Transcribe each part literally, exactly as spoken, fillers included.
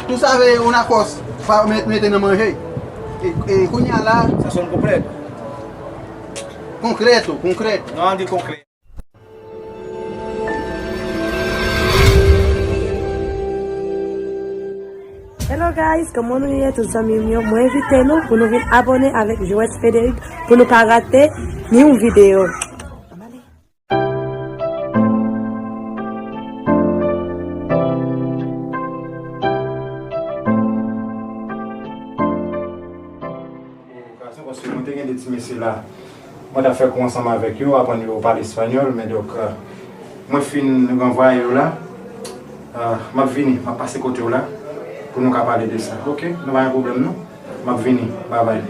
Tú sabes una cosa, pa met-, mete nan manje. E, e kounye a la. Sa sonn konplèt. Konkreto, konkreto. Non, di konkrèt. Hello guys, kòman nou ye tout zanmi m yo? Mwen envite nou pou nou vin abòne avèk Joès Frédéric pou nou pa rate ni yon videyo. Okazyon, paske mwen te gen de ti mesye la, mwen t ap fè kou ansanm avèk yo, aprann yo pale espanyòl, men donk, euh, mwen fin ranvwaye yo la. Euh, m ap vini, m ap pase kote w la, pou nou ka pale de sa, oke? Nou pa gen pwoblèm, non? M ap vini, babay.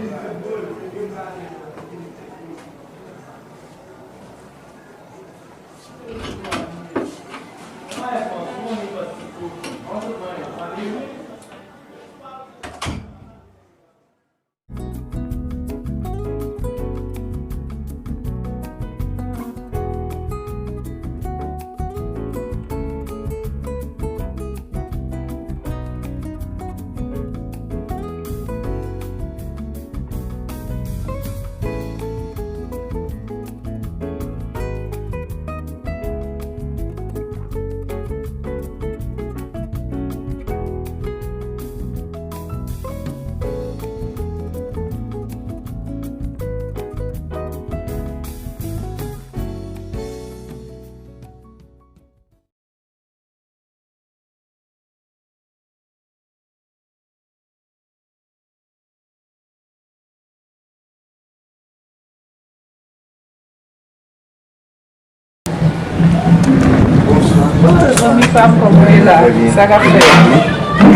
Zanmi pa m, kòman w ye la? Sa k ap fèt?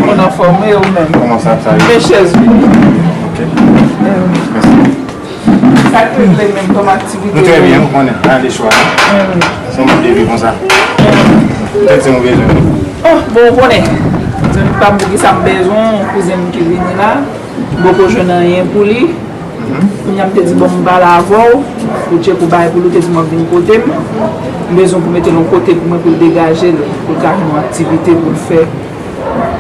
Mwen anfòm, e ou menm? Kòman sa ap sa ye? Men chèz vini. Ok. Mèsi. Sa k regle menm kòm aktivite? Nou trè byen, ou konnen, ann ale chwa. Se yon mòd de vi konsa. Petèt se yon bezwen. Oh, bon, ou konnen. Zanmi pa m, poukisa m bezwen yon kouzen m ki vini la. M poko jwenn anyen pou li. Kounye a m te di, bon, m pale avè w, ou tcheke ou bagay pou li, ou te di m w ap vin kote m. M bezwen pou mete l yon kote pou mwen, pou l degaje l, pou l ka jwenn yon aktivite pou l fè.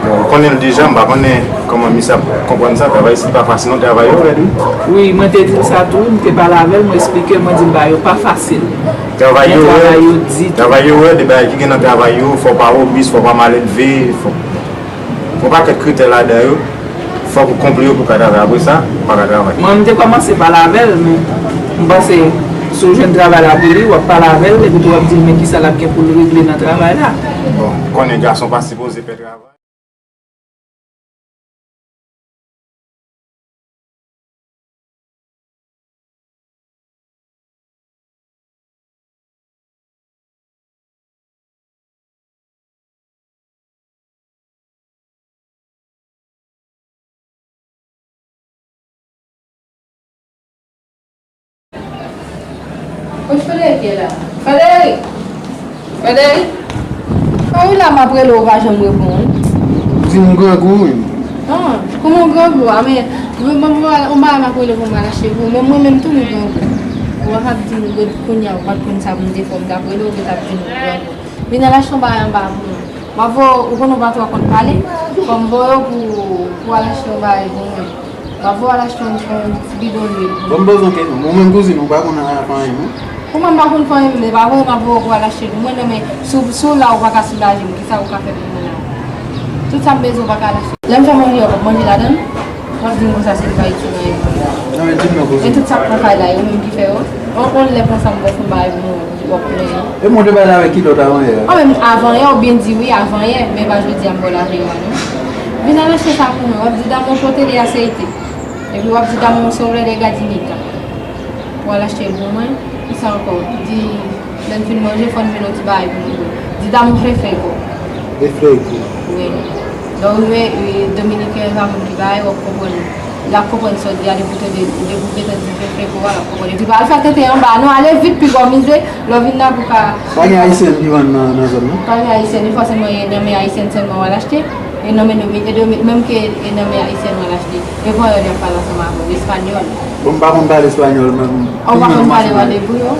Bon, ou konnen l deja, m pa konnen kòman misye ap konprann sa, travay isit pa fasil non, travay yo rèd wi. Wi, mwen te di l sa tou, m te pale avè l, mwen eksplike l, mwen di l bagay yo pa fasil. Travay yo rèd, travay yo rèd, e bagay ki gen nan travay yo, fò w pa obis, fò w pa maledve, fò, fò pakèt kritè ladan yo, fòk ou konpli yo pou w ka travay. Apre sa, ou pa ka travay. Mwen, m te kòmanse pale avè l, men m panse si w jwenn travay la pou li, w ap pale avè l, epi tou w ap di l men kisa l ap gen pou l regle nan travay la. Bon, ou konnen gason pa sipoze pè travay. Kot Frederic ye la? Frederic! Frederic! An wi la, m ap rele w, ou pa janm reponn. Di m grangou wi. An, kòman grangou a? Men, mwen, mwen, mwen, on bagay m ap rele pou m al achte pou ou, men mwen menm tou m grangou. Ou pa p ap di m kounye a, ou pa t konn sa pou m te fè, m t ap rele w, ou t ap di m grangou. Vin al achte yon bagay anba pou mwen. M ap voye w, ou konnen w pa twò konn pale, fò m voye w pou, pou w al achte yon bagay pou mwen. M ap voye w al achte yon, yon ti bidon lwil. Bon, m poze w kesyon. Ou menm kouzin ou pa konn fè anyen non? Ou menm pa konn fè anyen, men pa vre, m ap voye w pou w al achte pou mwen. Non, men si w, si w la, ou pa ka soulaje m, kisa ou ka fè pou mwen la? Tout sa m bezwen, ou pa ka al achte. Lè m fè manje, w p ap manje ladan l? W ap di m konsa se li pa itil anyen pou mwen. Non, men di m non kouzin. Men tout sa k nan kay la, e ou menm ki fè yo? On, on lè konsa m ba w fè yon bagay pou mwen. W ap plenyen. E mwen te pale avèk ki lòt avan yè a? An, men avan yè, ou byen di wi, avan yè, men pa jodi a m ba w lave yo a non. Vin al achte sa pou mwen, w ap di Damou pote li a se ete. Epi w ap di Damou se yon lè gadinita. Pou al achte l pou mwen, kisa ankò? Di lè n fin manje, fò n jwenn yon ti bagay pou nou bwè. Di Damou fè freko. E freko? Wi. Lè w rive, e, dominiken pa moun ki bagay, w ap konprann. L ap konprann sa w di a, depi w tande, depi w gentan di fè freko a, l ap konprann. Epi pa al fè tenten anba non, ale vit, piga w mize, lè w vin la pou ka. Pa gen ayisyèn ki vann nan, nan zòn nan? Pa gen ayisyèn, e fòseman e nan men ayisyèn sèlman w al achte, e nan men domi-, e domi-, menm ke e nan men ayisyèn w al achte. E panyòl y ap pale ansanm avè w, espanyòl. Bon, m pa konn pale espanyòl, men. Ou pa konn pale, w al debouye w?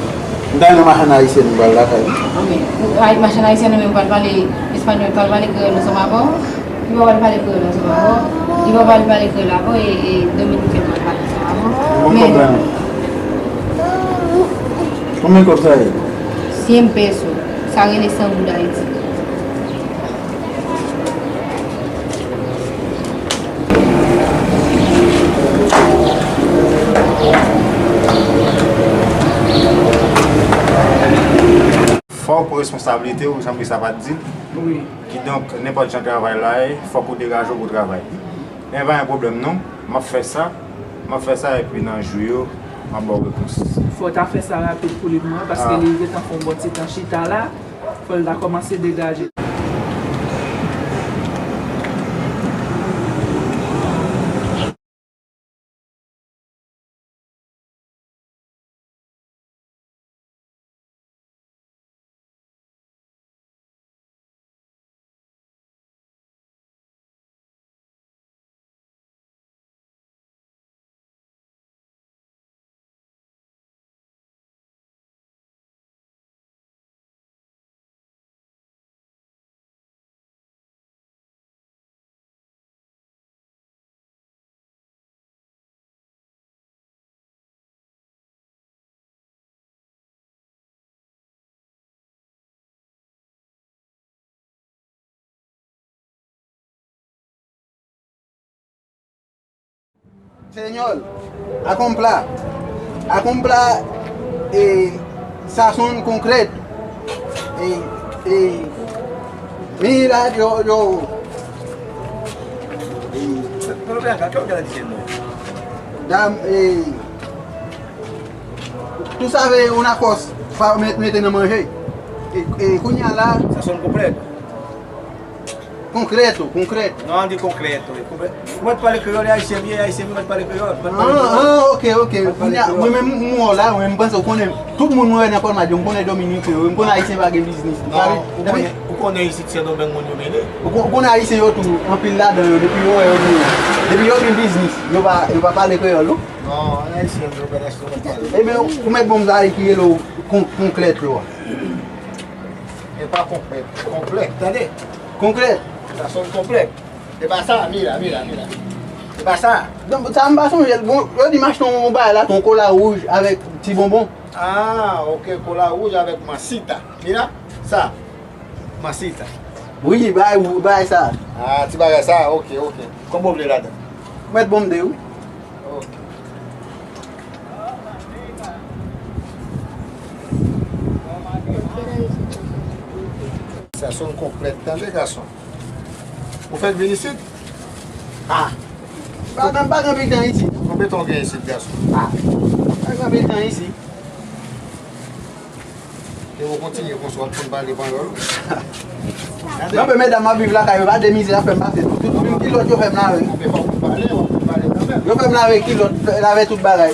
M ta nan machann ayisyèn, m pral lakay li. Anben, machann ayisyèn nan men w pral pale espanyòl, pral pale kreyòl ansanm avè w? Li pa pral pale kreyòl ansanm avè w. Li pa pral pale kreyòl avè w e, e dominiken pa pral pale ansanm avè w. Bon, men konbyen? Konbyen kòb sa ye? Syen peso. Sa rele san goud Ayiti. Fò w pran responsablite w, jan Brisa pa t di l. Wi. Kidonk, nenpòt jan travay la ye, fòk ou degaje w pou travay. Men pa gen pwoblèm non, m ap fè sa, m ap fè sa epi nan jou yo, m ap ba w repons. Fò w ta fè sa rapid pou li pou mwen, paske li gentan fè yon bon ti tan chita la, fò l ta kòmanse degaje. Señor, acompra, acompra, eh, sazón concreto. Eh, eh, mira, yo, yo, eh, Pero ven acá, ¿qué es lo que está diciendo? Dam, eh, tú sabes una cosa, pa met, mete nan manje. E, e kounye a la, Sazón completo. Concreto, concreto. Non, di concreto. Ou mèt pale kreyòl, e ayisyen m ye, ayisyen m, ou mèt pale kreyòl. Ou mèt pale kreyòl. Ah, ah, ok, ok. Ou mèt pale kreyòl. Mwen menm, m wè w la, mwen, m panse w konnen tout moun mwen wè nan Palmadjo, m konnen Dominiken yo, m konnen ayisyen pa gen biznis. Non, ou konnen, ou konnen isit Sendomeng moun yo mele. Ou kon-, ou konnen ayisyen yo tou, anpil ladan yo, depi yo wè yo gen, depi yo gen biznis, yo pa, yo pa pale kreyòl, non? Non, ayisyen yo pa pale. Ebyen, ou mèt ban m sa ki rele w kon-, konklèt yo a. E pa konplèt, konplèt, tande? Konplèt. Sa sonn konplèt. E pa sa, mira, mira, mira. E pa sa. Donk, sa m pa sonje l. Bon, yo di m achte yon bagay la, yon kola wouj avèk ti bonbon. Ah, ok, kola wouj avèk masita. Mira, sa. Masita. Wi, bagay, bagay sa. Ah, ti bagay sa, ok, ok. Konbyen w vle ladan? Mèt ban m de, wi. Ok. Sa sonn konplèt, tande, gason. Ou fèk vin isit? Ah. Pa gen, pa gen anpil tan isit. Konbyen tan w gen isit, gason? Ah. Pa gen anpil tan isit. E ou kontinye konsa, w ap konn pale panyòl. Gade. Non, men medam ap viv lakay yo, pa de mizè y ap fè m pase. Tout, tout kilòt yo fè m lave. Anben, fòk ou pale, w ap konn pale kanmenm. Yo fè m lave kilòt, lave tout bagay.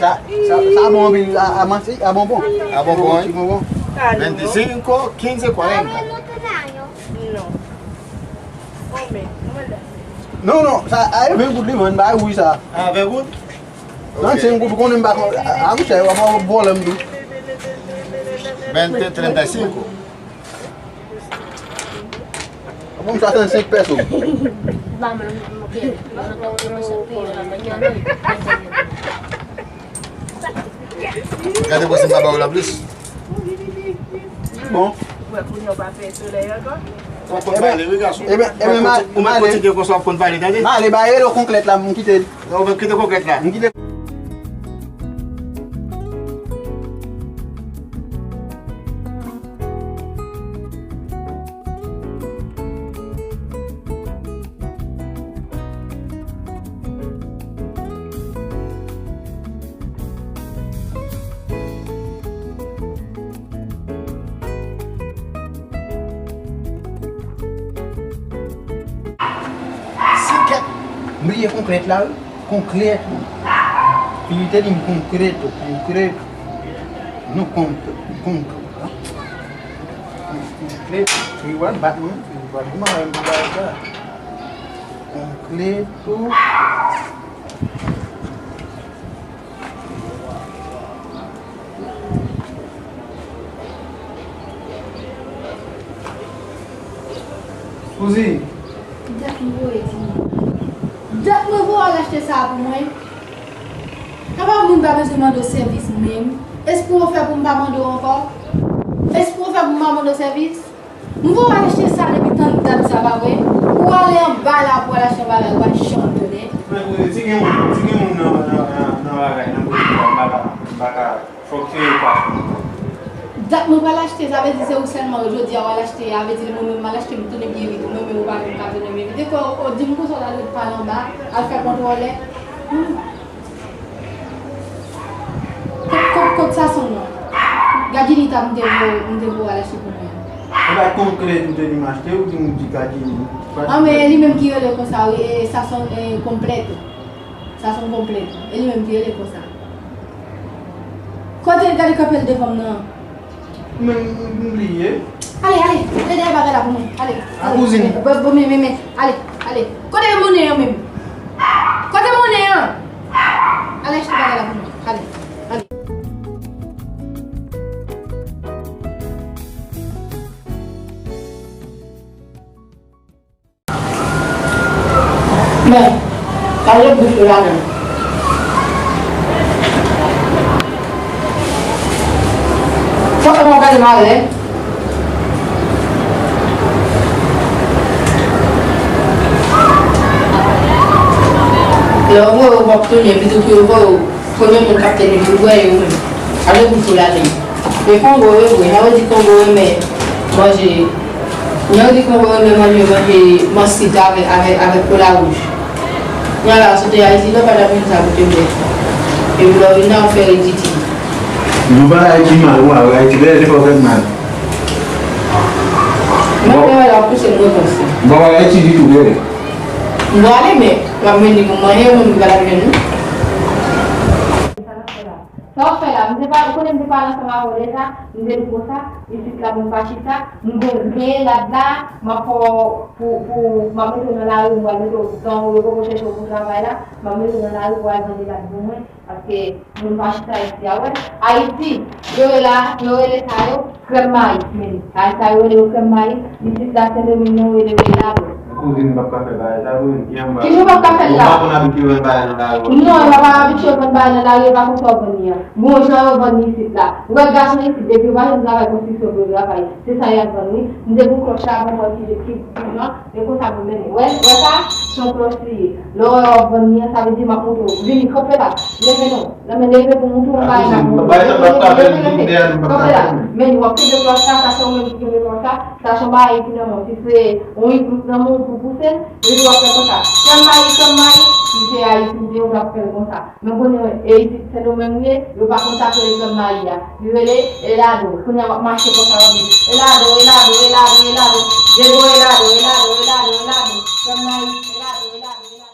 Sa, sa, sa bon anpil a, a manti, a bonbon. A bonbon, wi. Ti bonbon. Veinticinco, quince, cuarenta. Non. Non, non, sa, a, e ven goud li vann, bay wi sa. A, ven goud? Trannsenk goud, ou konnen m pa konn, a, a, monchè, w ap vòlè m tou. Veinte, treinta y cinco. Bon, swasannsenk pèso. Gade pou si m pa ba w la plis. Bon. Ou wè kounye a w pa fè solèy ankò? Ou konn pale, wi, gason. Ebyen, ebyen, ou mèt kontinye konsa, w ap konn pale, tande? M ale, ba, rele w konklèt la, m kite l. Ou mèt kite konklèt la. M kite. Si kèt, m bliye konklèt la, wi. Concreto. Li te di m concreto, concreto. Non, con-, con-, concreto. Li pral bat mwen, li pral di mwen, mwen bagay sa. Concreto. Kouzin. Dat mwen voye ti moun. Dat mwen voye al achte sa pou mwen. Apa moun pa bezwen mande w sèvis menm? Espre w fè pou m pa mande w ankò? Espre w fè pou m pa mande w sèvis? M voye w al achte sa depi tann dat sa, pa vre? Ou ale anba la pou w al achte yon bagay, ou pa janm tounen. Men, Kouzin, si gen moun, si gen moun nan, nan, nan, nan bagay, nan boutik la, m pa ka, m pa ka. Fòk se yo k achte. Dat mwen pral achte, sa vle di se ou sèlman jodi a w al achte, a vle di mwen menm m al achte, m tounen byen vit, ou menm menm ou pa menm ka tounen byen vit. Depi w di m konsa w ta dwe pale anba, al fè kontwòlè. Hmm. Kot, kot, kot Sason nan? Gadjinita m te vo, m te vo al achte pou mwen. Ou pa konn kle tou te di m achte, ou di m di Gadjini. Ah, men e li menm ki rele konsa, wi, e Sason, e konplèt. Sason konplèt. E li menm ki rele konsa. Kote l gade kanpe l devan m nan? Men, m bliye. Ale, ale, ale dèyè bagay la pou mwen. Ale. A ale, kouzin. Bon, bon, men, men, men. Ale, ale. Kote monnen an menm? Kote monnen an? Ale achte bagay la pou mwen. Ale, ale. Men, gade bouch ou ladan. Fòk mwen gade malè. Lè yo voye w, w ap tounen, pito ke yo voye w. Premye moun k ap tande pou bwè yo menm. Gade bouch ou ladan. E Kongo yo vre, sa vle di Kongo renmen manje, yo di Kongo renmen manje, manje mansit avèk, avèk, avèk kola wouj. Kounye a la, soti Ayiti, lè w pa t ap jwenn sa pou te bwè. Epi lè w vin la, w fè ridikil. Nou pa Ayiti mal, ou a Ayiti, lè se fò fèt mal. Mwen, mwen la pouse m repanse. Bon, Ayiti ditou, bebe. M prale, men, m ap vini pou manje, mwen, m pa t ap jwenn nou. Sa w ap fè la? M te pa, ou konnen m te pale ansanm avè w deja, m te di w konsa, isit la moun pa chita, m gen, gen rad la, m ap fè w pou, pou, m ap mete w nan lari, m pral mete w dan, yo poko chèche w pou travay la, m ap mete w nan lari pou al vande rad pou mwen, paske moun pa chita isi a, wè. Ayiti, yo rele, yo rele sa yo, Krèm mayi, men. Sa, sa yo rele yo krèm mayi. Isit la, Sendomeng, nou rele yo elado. Kouzin, m p ap ka fè bagay sa, kouzin. Ki anba. Kijan w p ap ka fè l la? Ou pa konn abitye vann bagay nan lari. Non, yo pa abitye vann bagay nan lari, yo pa konn sa yo vann li a. Bon, jan yo vann li isit la. Ou wè gason isit, depi yo pa jwenn travay konstriksyon pou yo travay, se sa y ap vann, wi. M te pran klòch la, bon, mwen ki, ki, ki jan, e konsa pou mennen. Wè, wè sa? Se yon klòch li ye. Lè w wè yo ap vann li a, sa vle di m ap montre w. Vini, kanpe la. Leve non. Nan men leve pou mouton, pa yon moun. Kanpe la. Men w ap kenbe klòch la, sa se ou menm ki kenbe klòch la, sa se yon bagay ki nan men w. Si se yon iglouk nan men w pou pouse l, epi w ap fè konsa. Krèm mayi, krèm mayi, si se Ayiti w te ye, w t ap fè l konsa. Men konnen, e isit Sendomeng ye, yo pa konn sa k rele krèm mayi a. Li rele elado. Kounye a w ap mache konsa, w ap di, elado, elado, elado, elado. Dego elado, elado, elado, elado. Krèm mayi, elado, elado, elado.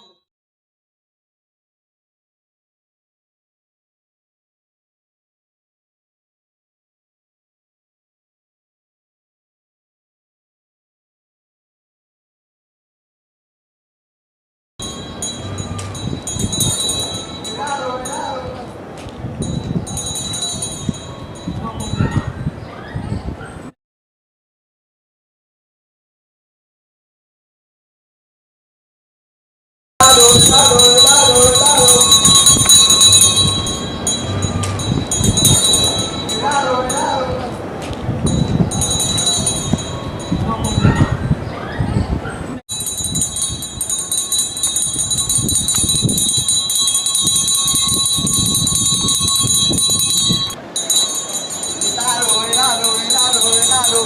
Elado, elado, elado, elado.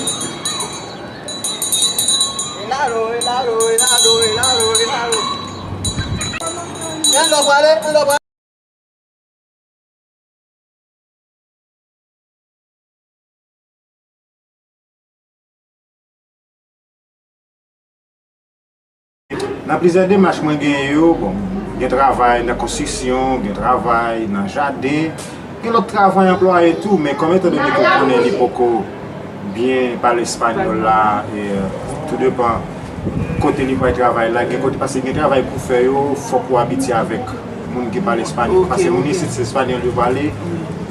Elado, elado, elado, elado. Elado prale, elado prale. Nan plizyè demach mwen genyen yo, bon, gen travay nan konstriksyon, gen travay nan jaden, gen lòt travay anplwaye tou, men kòm etandone ke w konnen li poko byen pale espanyòl la, e, tou depan kote li pral travay la, gen kote, paske gen travay pou fè yo, fòk ou abitye avèk moun ki pale espanyòl, paske moun isit se espanyòl yo pale,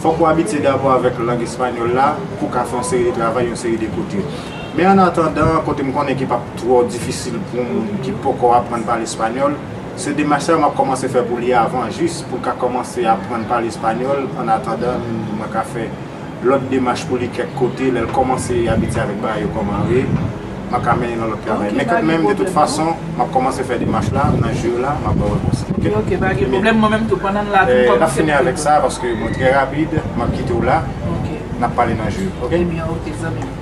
fòk ou abitye dabò avèk lang espanyòl la pou w ka fè yon seri de travay, yon seri de kote. Men an atandan, kote m konnen ki p ap twò difisil pou moun ki poko aprann pale espanyòl, se demach sa yo m ap kòmanse fè pou li avan, jis pou l ka kòmanse aprann pale espanyòl. An atandan, mwen ka fè lòt demach pou li kèk kote, lè l kòmanse abitye avèk bagay yo kòman yo ye, m a ka mennen nan lòt travay. Men kanmenm, de tout fason, m ap kòmanse fè demach la nan je la, m ap ba w repons. Ok, ok, pa gen pwoblèm. Mwen menm tou, pandan n la tou, m kòmanse fè demach. N ap fini avèk sa, paske mwen trè rapid, m ap kite w la. Ok. N ap pale nan je, ok? Ebyen, ok, zanmi m.